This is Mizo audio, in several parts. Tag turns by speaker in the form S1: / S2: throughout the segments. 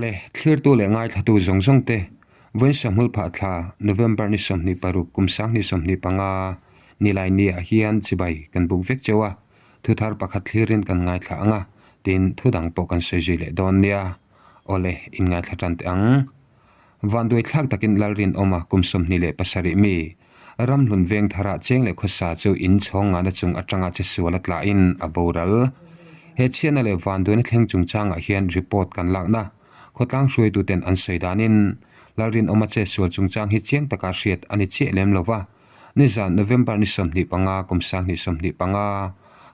S1: Awle, thlirtu leh ngaithlatu zawng zawng te, vawiin sahmul phah thla November ni 26 kum 2025 nilai ni ah hian chibai kan buk vek cheu a, thu thar pakhat thlirin kan ngaithla ang a, tin thu dang pawh kan sawi zui leh dawn nia. Awle, inngaithla tan teh ang. Vanduai thlak takin Lalrinawma kum 27 mi, Ramhlun veng tharah cheng leh khawsa chu in chhawng ngahna chung atanga che sual a tlahin a boral. He chhiatna leh vanduaina thleng chungchangah hian report kan lakna khawtlang hruaituten an sawi danin Lalrinawma che sual chungchang hi chiang taka hriat a ni chiah lem lo va. Nizan November ni 25 kum 2025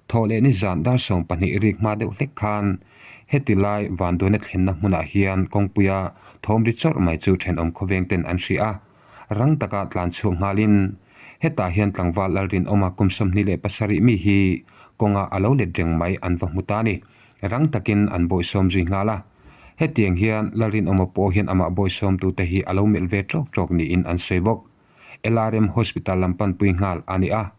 S1: thawh leh nizan dar 12 rik hma deuh hlek khan heti lai vanduaina thlenna hmunah hian kawngpuia thawm ri chawrh mai chu thenawm khawveng ten an hria a. Rang taka tlan chhuak nghalin hetah hian tlangval Lalrinawma kum 27 mi hi kawnga a lo let reng mai an va hmu ta a ni. Rang takin an bawihsawm zui nghal a. Hetiang hian Lalrinawma pawh hian amah bawihsawmtute hi a lo melh ve tawk tawk niin an sawi bawk. LRM Hospital lam panpui nghal a ni a.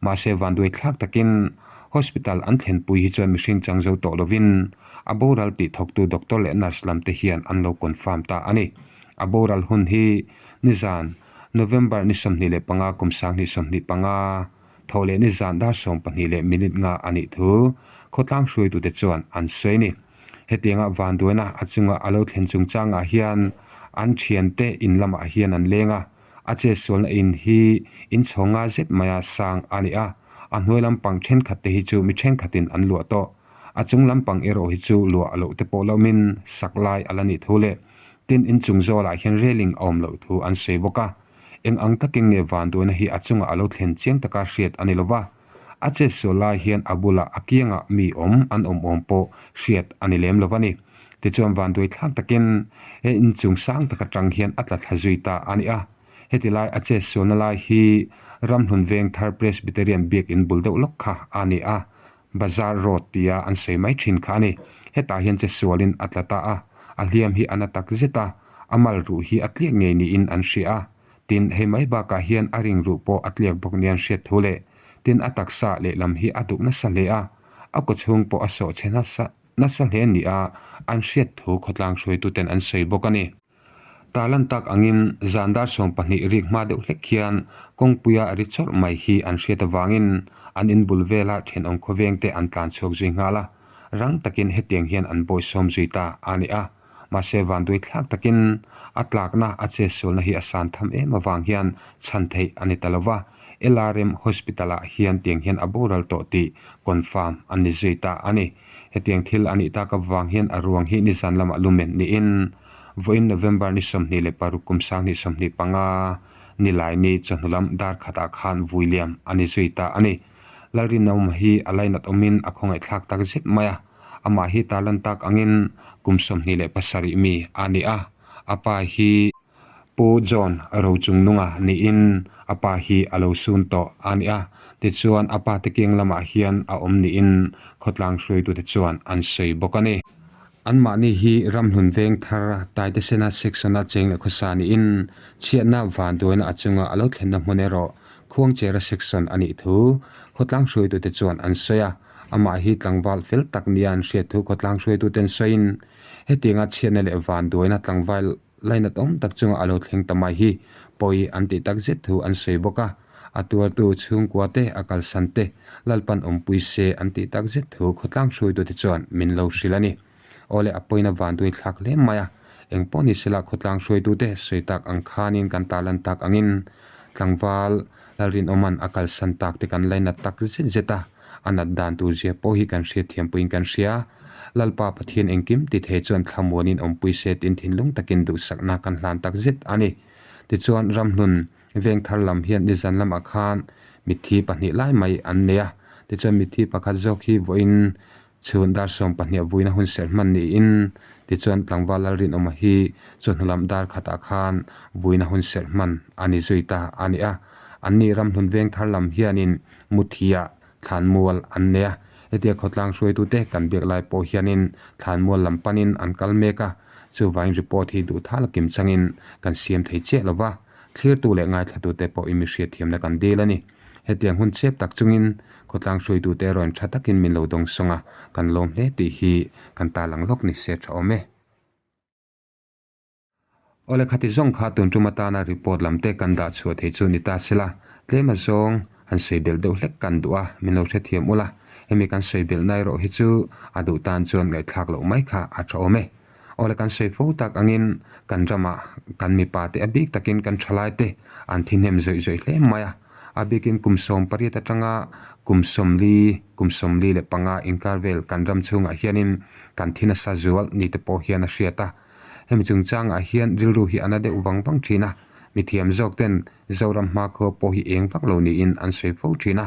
S1: Mahse vanduai thlak takin hospital an thlenpui hi chuan mihring chang zo tawh lovin a boral tih thawktu doctor leh nurse lam te hian an lo confirm ta a ni. A boral hun hi nizan November ni 25 kum 2025 tho leh nizan dar 12 leh minute nga a nih thu khawtlang hruaitute chuan an sawi a ni. Hetianga vanduaina a chunga a lo thlen chungchangah hian an thiante in lamah hian an leng a. A chetsualna in hi in chho nga zet maia sang a ni a, a hnuai lampang thenkhat te hi chu mi thenkhatin an luah tawh. A chung lampang erawh hi chu luah a loh te pawh lomin sak lai a la nih thu leh tin in chung zawlah hian railing a awm loh thu an sawi bawk a. Eng ang takin nge vanduaina hi a chungah a lo thlen chiang taka hriat a ni lo va, a chetsual lai hian a bulah a kiangah mi awm an awm awm pawh hriat a ni lem lo va ni. Tichuan vanduai thlak takin he inchung sang tak atang hian a tla thla zui ta a ni a. Heti lai a chetsualna lai hi Ramhlun Vengthar Presbyterian biakin bul deuh lawk kha a ni a, Bazar Road tia an sawi mai thin kha a ni. Hetah hian chetsualin a tla ta a, a hliam hi a na tak zet a, a mal ruh hi a tliak ngei niin an hria a. Tin, hei mai bakah hian a ring ruh pawh a tliak bawk nia an hriat thu leh tin a taksa lehlam hi a duk nasa hle a, a kawchhung pawh a sawh chhe nasa nasa hle nia an hriat thu khawtlang hruaituten an sawi bawk a ni. Tarlan tak angin zan dar 12 rik hma deuh hlek hian kawngpuia ri chawrh mai hi an hriat avangin an inbul vela thenawm khawvengte an tlan chhuak zui nghal a, rang takin hetiang hian an bawihsawm zui ta a ni a. Mahse vanduai thlak takin a tlakna a chetsualna hi a san tham em avang hian chhan theih a ni ta lo va, LRM Hospital ah hian tiang hian a boral tawh tih confirm an ni zui ta a ni. Hetiang thil a nih tak avang hian a ruang hi nizan lamah lumen niin vawiin November ni 26 kum 2025 Nilaini chawhnu lam dar khatah khan vui liam a ni zui ta a ni. Lalrinawma hi a lainat awmin a khawngaihthlak tak zet mai a. Amah hi tarlan tak angin kum 27 mi a ni a, a pa hi Pu John Rochungnunga niin a pa hi a lo sun tawh a ni a, tichuan a pa te kiang lamah hian a awm niin khawtlang hruaitute chuan an sawi bawk a ni. Anmahni hi Ramhlun veng thar Taitesena section-a cheng leh khawsa niin chhiatna vanduaina a chunga a lo thlenna hmun erawh Khuangchera section a nih thu khawtlang hruaitute chuan an sawi a. Amah hi tlangval fel tak nia an hriat thu khawtlang hruaituten sawiin hetianga chhiatna leh vanduaina tlangval lainat awm tak chunga a lo thleng ta mai hi pawi an tih tak zet thu an sawi bawk a. A tuartu chhungkua te, a kalsan te, Lalpan awmpui se an tih tak zet thu khawtlang hruaitute chuan min lo hrilh a ni. Awle a pawina vanduai thlak hle mai a, engpawh ni sela khawtlang hruaitute sawi tak ang khanin kan tarlan tak angin tlangval Lalrinawma'n a kalsan tak te kan lainat tak zet zet a, a nat dan tur zia pawh hi kan hriat thiam puiin kan hria. Lalpa Pathian engkim ti thei chuan thlamuanin awmpui se tin thinlung takin duhsakna kan hlan tak zet a ni. Tichuan Ramhlun Vengthar lam hian nizan lamah khan mitthi pahnih lai mai an nei a, tichuan mitthi pakhat zawk hi vawiin Chhun dar 12 a vuina hun serh hman niin tichuan tlangval Lalrinawma hi chawhnu lam dar khatah khan vuina hun serh hman a ni zui ta a ni a. Anni Ramhlun Vengthar lam hianin Muthia thlanmual an nei a, hetia khawtlang hruaitute kan biak lai pawh hianin thlanmual lam panin an kal mek a, chuvangin report hi duhthal a kim changin kan siam thei chiah lo va, thlirtu leh ngaithlatute pawh i mi hriatthiamna kan dil a ni. Hetiang hun chep tak chungin khawtlang hruaitute rawn tha takin min lo dawng sawng a, kan lawm hle tih hi kan ta lang lawk ni se tha awm e. Awle khati zawng kha tun tum atana report lam te kan dah chhuah thei chu ni ta sela, tlem a zawng han sawi belh deuh hlek kan duh a, min lo hrethiam ula, hemi kan sawi belh na erawh hi chu a duh tan chuan ngaihthlak loh mai kha a tha awm e. Awle kan sawi fo tak angin kan ramah kan mipa te a bik takin kan thalai te an thihnem zawih zawih hle mai a, a bikin kum 18 atanga kum 40, kum 45 inkar vel kan ram chhungah hianin kan thi nasa zual ni te pawh hian a hriat a. Hemi chungchangah hian rilru hi a na deuh vang vang thin a, mithiam zawk ten Zoram hmakhua pawh hi eng vak lo niin an sawi fo thin a.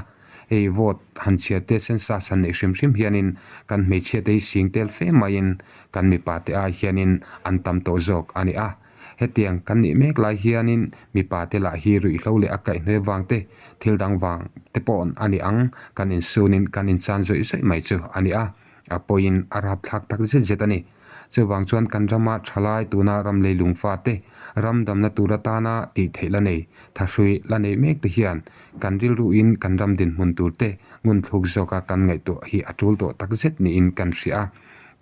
S1: Hei vote han chhiar te census han neih hrim hrim hianin kan hmeichhia te hi sing tel fe maiin kan mipa te ai hianin an tam tawh zawk a ni a. Hetiang kan nih mek lai hianin mipa te lah hi ruihhlo leh a kaihhnuai vang te thil dang vang te pawh a ni ang kan insunin kan inchan zawih zawih mai chu a ni a, a pawiin a rapthlak tak zet zet a ni. Chuvang chuan kan rama thalai tuna ram leilung fate ram damna tur atana tih theih la nei, thahrui la nei mek te hian kan rilruin kan ram dinhmun tur te ngun thluk zawka kan ngaihtuah hi a tul tawh tak zet niin kan hria a.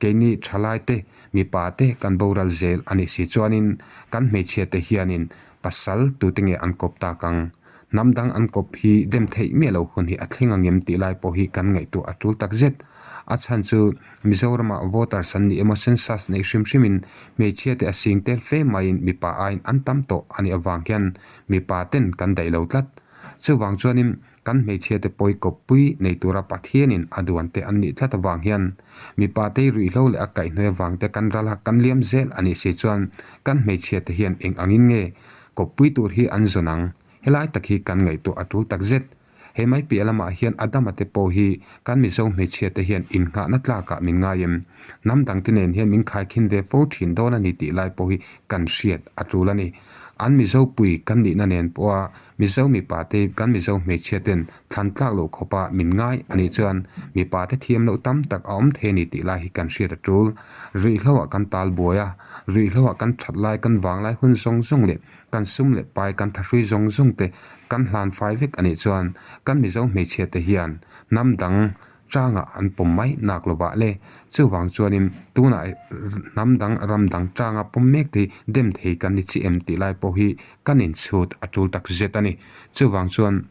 S1: Keini thalai te, mipa te kan boral zel a nih si chuanin kan hmeichhia te hianin pasal tute nge an kawp tak ang? Hnam dang an kawp hi dem theih miah lo hun hi a thleng ang em tih lai pawh hi kan ngaihtuah a tul tak zet. A chhan chu Mizoramah voters an nih emaw census neih hrim hrimin hmeichhia te a sing tel fe maiin mipa aiin an tam tawh a nih avang hian mipa ten kan daih lo tlat. Chuvang chuanin kan hmeichhia te pawi kawppui nei tura Pathianin a duan te an nih tlat avang hian mipa te ruihhlo leh a kaihhnuai avang te kan ral a kan liam zel a nih si chuan kan hmeichhia te hian eng angin nge Kawppui tur hi an zawn ang. Helai tak hi kan ngaihtuah a tul tak zet. He mai piah lamah hian Adama te pawh hi kan Mizo hmeichhia te hian innghahna tlakah min ngai em? Hnam dangte nen hian min khaikhin ve fo thin dawn a ni tih lai pawh hi kan hriat a tul a ni. An Mizo pui kan nihna nen pawha Mizo mipa te kan Mizo hmeichhia ten thlan tlak loh khawpa min ngai a nih chuan mipa te thiam loh tam tak a awm thei a ni tih lai hi kan hriat a tul. Ruihhloah kan tal buai a, ruihhloah kan that lai kan vang lai hun zawng zawng leh kan sum leh pai kan thahrui zawng zawng te kan hlan fai vek a nih chuan kan Mizo hmeichhia te hian hnam dang Changah an pawm mai nak lovah le. Chuvang chuanin tunah hnam dang ram dang changa pawm mek te hi dem thei kan ni chi em tih lai pawh hi kan inchhut a tul tak zet a ni. Chuvang chuan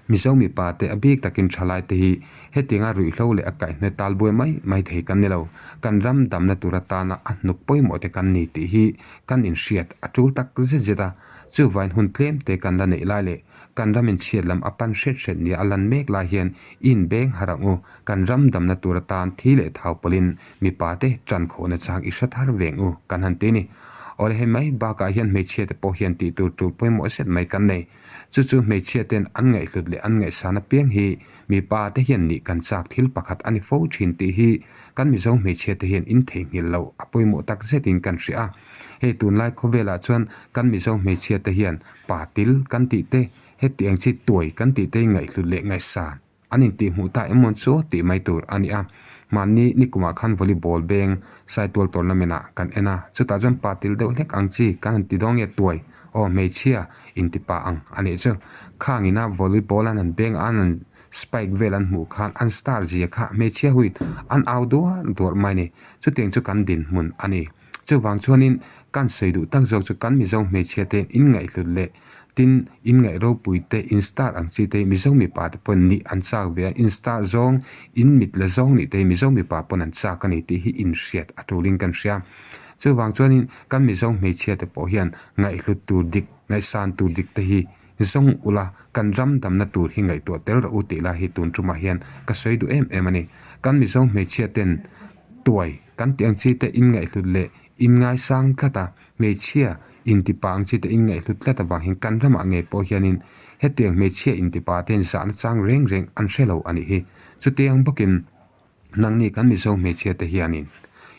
S1: Mizo mipa te a bik takin thalai te hi hetianga ruihhlo leh a kaihhnuai tal buai mai mai thei kan ni lo. Kan ram damna tur atana a hnuk pawimawh te kan ni tih hi kan inhriat a tul tak zet zet a. Chuvain hun tlem te kan la neih lai leh Kan ram inchhiat lam a pan hret hret nia a lan mek lai hian i inbeng harh ang u, kan ram damna tur atan thi leh thau pawlhin mipa te tan khawhna chang i hre thar veng u kan han ti ni. Awle hei mai bakah hian hmeichhia te pawh hian tih tur tul pawimawh zet mai kan nei. Chu chu hmeichhia ten an ngaihhlut leh an ngaihsan apiang hi mipa te hian nih kan chak thil pakhat a ni fo thin tih hi kan Mizo hmeichhia te hian in theihnghilh loh a pawimawh tak zetin kan hria a. Hei tunlai khawvelah chuan kan Mizo hmeichhia te hian Pa til kan tih te, hetiang chi tuai kan tih te hi ngaihhlut leh ngaihsan an intih hmuh ta emawn chu tih mai tur a ni a. Mahni nikumah khan volleyball beng Saitual tournament ah kan en a, chutah chuan pa til deuh hlek ang chi kan han ti dawn nge tuai aw hmeichhia inti pa ang a nih chu. Khang ina volleyball an han beng a an han spike vel an hmuh khan an star zia kha hmeichhia huin an au duar duar mai a ni. Chutiang chu kan dinhmun a ni. Chuvang chuanin kan sawi duh tak zawk chu kan Mizo hmeichhia te in ngaihhlut leh tin in ngaih ropui te in star ang chi te hi Mizo mipa te pawn nih an chak ve a, in star zawng in mit la zawng nih te hi Mizo mipa pawn an chak a ni tih hi in hriat a tulin kan hria. Chuvang chuanin kan Mizo hmeichhia te pawh hian ngaihhlut tur dik, ngaihsan tur dik te hi zawng ula kan ram damna tur hi ngaihtuah tel rawh u tih lai hi tun tumah hian ka sawi duh em em a ni. Kan Mizo hmeichhia ten tuai kan tih ang chi te in ngaihhlut leh in ngaisang tlat a, hmeichhia intipa ang chi te in ngaihhlut tlat avang hian kan ramah ngei pawh hianin hetiang hmeichhia intipa te hian zahna chang reng reng an hre lo a nih hi. Chutiang bawkin nangni kan Mizo hmeichhia te hianin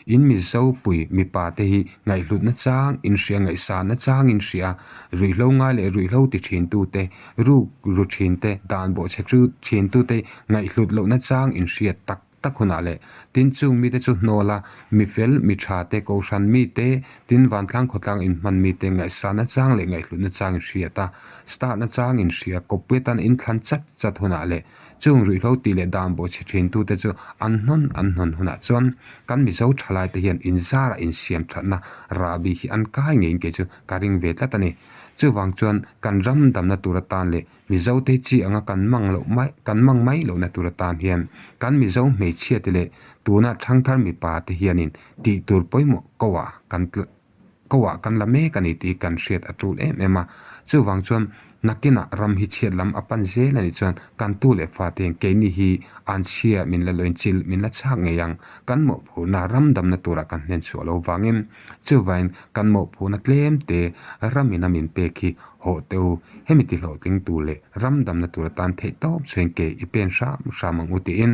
S1: in Mizo pui mipa te hi ngaihhlutna chang in hria, ngaihsanna chang in hria, ruihhlo ngai leh ruihhlo ti thin tu te, ruk ru thin te, dan bawhchhe thin tu te ngaihhlut lohna chang in hriat tak. tak hunah leh tin chung mite chu hnawl a, mi fel, mi tha te, kohhran mite, tin vantlang khawtlang inhman mite ngaihsahna chang leh ngaihhlutna chang in hriat a, start-na chang in hria, kawppui atan inthlan chat chat hunah leh chung ruihhlo tih leh dan bawhchhe thintute chu an hnawn an hnawn hunah chuan kan Mizo thalaite hian inzarah insiam thatna rahbi hi an kai ngeiin kei chu ka ring ve tlat a ni. Chuvang chuan kan ram damna tur atan leh Mizote chi anga kan mang loh mai kan mang mai lohna tur atan hian kan Mizo hmeichhia te leh tuna thangthar mipa te hianin tih tur pawimawh ko ah kan ko ah kan la mek a ni tih kan hriat a tul em em a. Chuvang chuan nakinah ram hi chhiat lam a pan zel a nih chuan kan tu leh fa te hian keini hi anchhia min la lawin chil min la chhak ngei ang. Kan mawhphurhna ram damna turah kan hnen chhuah lo vangin chuvangin kan mawhphurhna tlem te ramin a min pek hi Hawh teh u, hemi ti hlawhtling tur leh ram damna tur atan theih tawp chuan ke i pen hram hram ang u tiin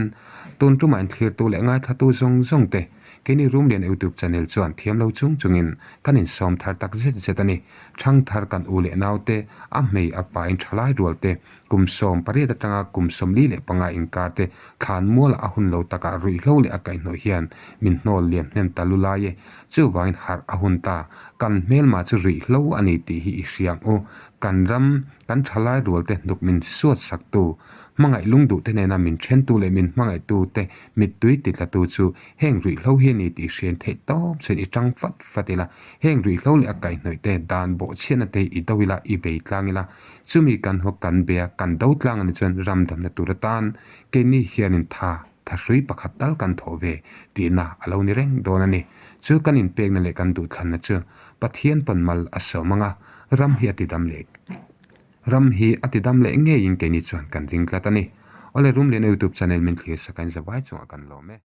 S1: tun tumah inthlirtu leh ngaithlatu zawng zawng te keini Rumlian YouTube channel chuan thiam lo chung chungin kan insawm thar tak zet zet a ni. Thangthar kan u leh naute, a hmei a pain thalai rual te, kum 18 atanga kum 45 inkar te thlan mualah a hun lo takah ruihhlo leh a kaihhnawih hian min hnawl liam hnem ta lu lai e. Chuvangin harh a hun ta. Kan hmelmah chu ruihhlo a ni tih hi i hria ang u. Kan ram, kan thalai rualte hnuk min suat saktu, hmangaih lungduhte nena min thentu leh min hmangaihtute mittui titlatu chu heng ruihhlo hi a ni tih hriain theih tawp chuan i tang fat fat ila. Heng ruihhlo leh a kaihhnawihte dan bawhchhiatna te hi i do ila, i bei tlang ila. Chumi kan haw kan bia, kan do tlang a nih chuan ram damna tur atan keini hianin tha thahrui pakhat tal kan thawh ve tihna a lo ni reng dawn a ni. Chu kan inpekna leh kan duhthlanna chu Pathian pawn mal a sawm ang a, ram hi a tidam leh ram hi a tidam leh ngeiin keini chuan kan ring tlat a ni. Awle Rumliana YouTube channel min thlir sak a in zavai chungah kan lawm e.